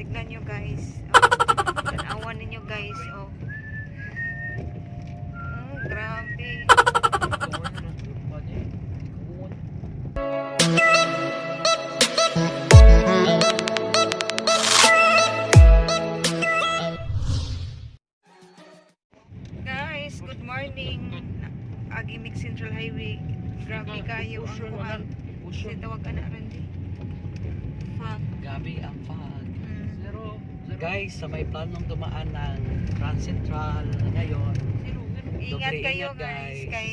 Tignan nyo, guys. Oh, tanawan ninyo, guys. Oh. Oh, grabe. Guys, good morning. Agi mig Central Highway. Grabe kayo ang kuan. Kasi tawag ana, Randy. Fog. Gabi ang fog. Mm. Guys, sa may planong dumaan ng Grand Central ngayon, Ingat doble kayo, ingat, guys. guys. Kay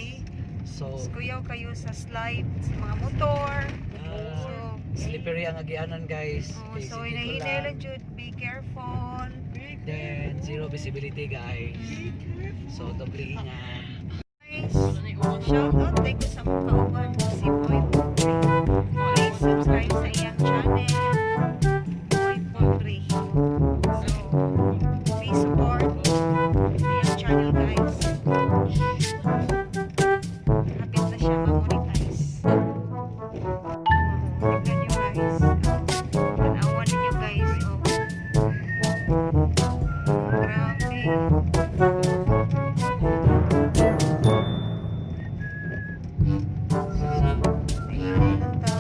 So, kuyaw kayo sa slide sa mga motor. ah, So, slippery ang agianan, guys. oh, Kay so sige ko hinahinay lang. lang jud, be careful. Then, zero visibility, guys. So, doble ingat. Guys, shout out kay ko sa mga kauban, si Boy Pobre. Please subscribe sa iyang channel, Boy Pobre. So, please support iyang channel, guys. Hapit na siya ma-monetize. Oh, tignan nyo, guys. Oh, tanawan ninyo, guys. Oh. Grabe. Ayan lang ta.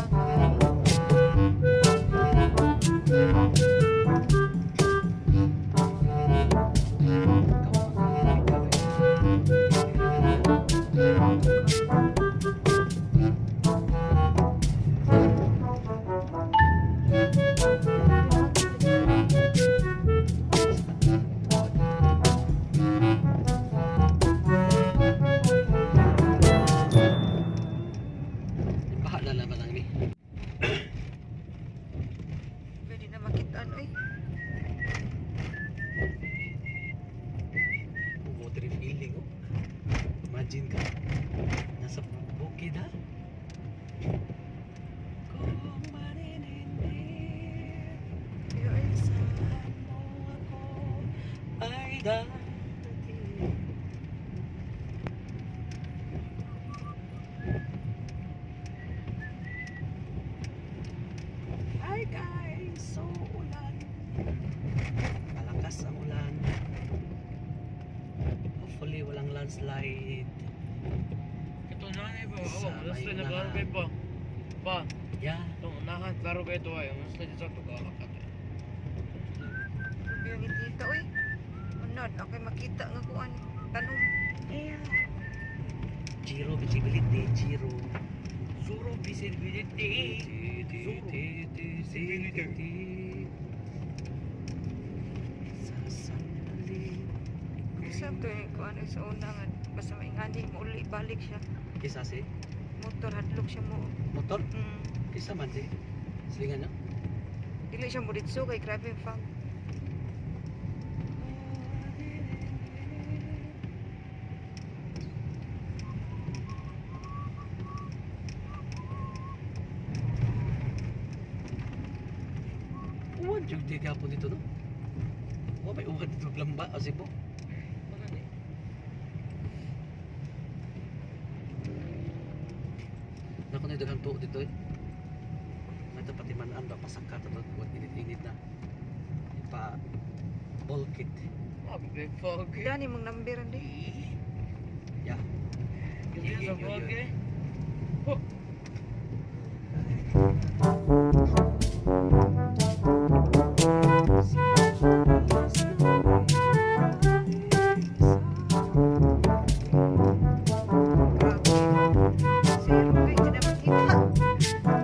Baha na naman ang ni. Pwede na makita ano eh. Watery feeling, oh. Imagine ka. Nasa bukid, ha? Kung marinindir Pero ay, saan mo ako ay darating. Hi, guys! So ulan. Malakas ang ulan. Hopefully walang landslide. Ito na eh ba? Sa Oh, may landslide na klaro unahan. ba ba? Pa, itong unahan, klaro ba ito ay? Ang landslide sa ito kakakat. Grabe ang inita oy. Unod, okay makita nga kuan tanom. Zero visibility, zero. Zero visibility. Zero. Sa sandali. Sa to yung kuan sa una nga basta maingani mo uli balik siya. Kisa si? Motor hadlok siya mo. Motor? Mm. Kisa man si? Silingan, no? Dili siya mo ditso kay grabe ang fog. Uwan jud di gapon dito, no? Wa may uwan dito lamba o Cebu. Nako na daghang tuo dito eh. Ito pati man ba pasaka to buat init-init na. Ipa bulkit. Ah, big fog. Dani mong number andi. Yeah. Yun sa fog eh. Grabe. Zero kay di na makita. Ah,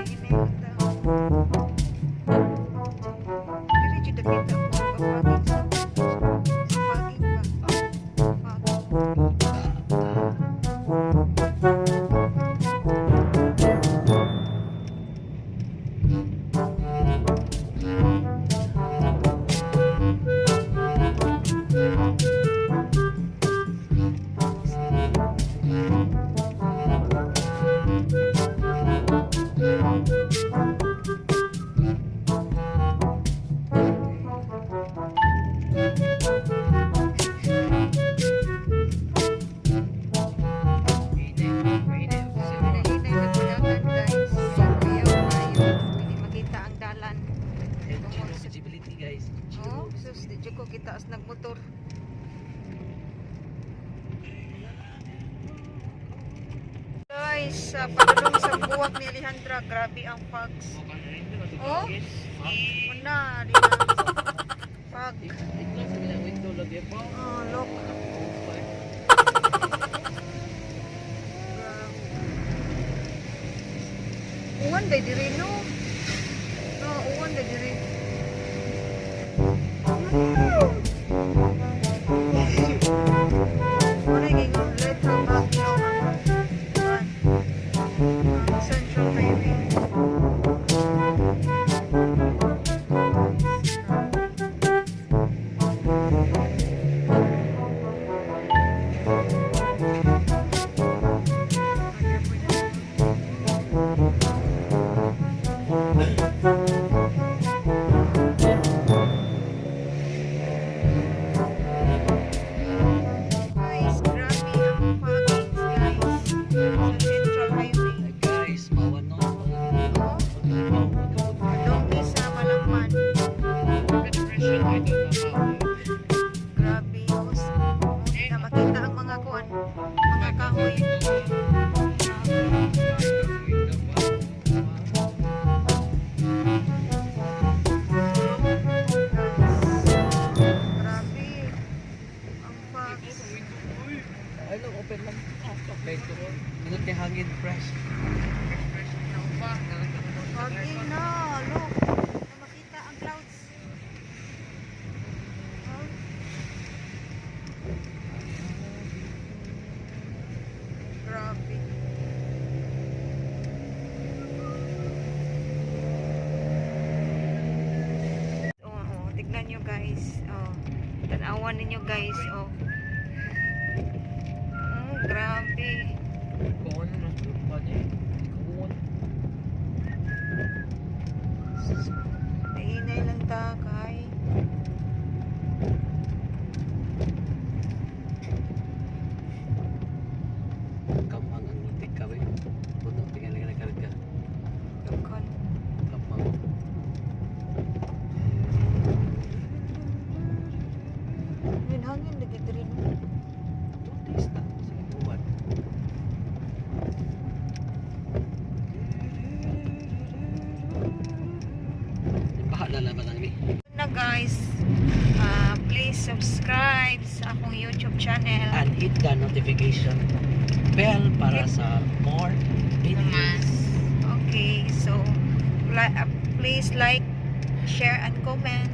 hinahinay ta. Dili jud nakita ko ang fogging sa fogging ba? Fog. guys. Oh, sus, di jud ko kita as nagmotor. Guys, sa padulong sa buwak ni Alejandra, grabe ang fogs. Oh? Una, di na. Fog. I-close nila window lagi pa. Oh, look. Grabe. Uwan day diri, no? No, uwan day diri. Wala kay Little Baguio ang uwan. Ang Central Highway. Guys, grabe ang foggings, guys, sa Central Highway. Guys, mawano. Oh, Donggi sa Malangman. Depression, I don't know how. Grabe yun. Na makita ang mga kuan, mga kahoy. Grabe. Ang fogs. Ay, no, open lang. Okay, ito. Ingat kay hangin fresh. Foggy na. Look. Na makita ang clouds. Oh. Grabe. Oh, tignan nyo, guys. Oh, tanawan ninyo, guys. Oh. Oh, grabe. Kuon no, pa niya. Kuon. Nahinay lang ta kay. Kamang ang itik ka ba? Puno, tingnan lang nagkaroon ka. Kon. Kamang. Yun hangin lagi diri, no. 2 days na. Sige, buwan. Baha na naman ang ni. Na guys, please subscribe sa akong YouTube channel. And hit the notification bell para sa more videos. Okay, so please like, share and comment.